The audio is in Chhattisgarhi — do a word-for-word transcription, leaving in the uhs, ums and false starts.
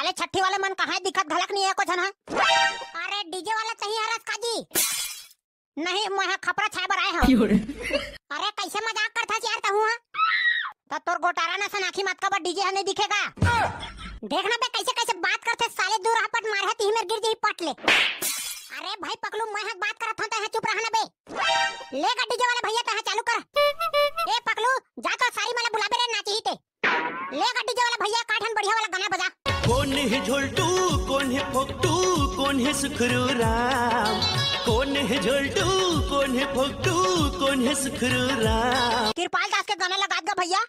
ते छट्ठी वाले मन कहाँ दिखत घलक नहीं है कुछ ना। अरे डीजे वाला चाहिए हरस का जी। नहीं, मैं हा खपरा छाए बर आए हूँ। अरे कैसे मजाक करथस यार तहूँ हा? त तोर गोटारा ना सनाखी मत का बर डीजे हा नहीं दिखेगा। देखना बे कैसे कैसे बात करथे साले, दूर हा पट मारे हा तिही मेर गिर जही पट ले। अरे भाई पकलू, मैं हा बात करत हूँ, तैं हा चुप रहा ना बे। ले गा डीजे वाला भैया, तैं हा चालू कर। ए पकलू, जा तो सारी मला बुलाबे रे, नाची ही ते। ले गा डीजे वाला भैया, का ठन बढ़िया वाला गाना बजा। कोन हे झोलटू, कोन हे फोकटू, कोन हे सुखरू राम। कोन हे झोलटू, कोन हे फोकटू, कोन हे सुखरू राम। कृपाल दास के गाना लगात गा भैया।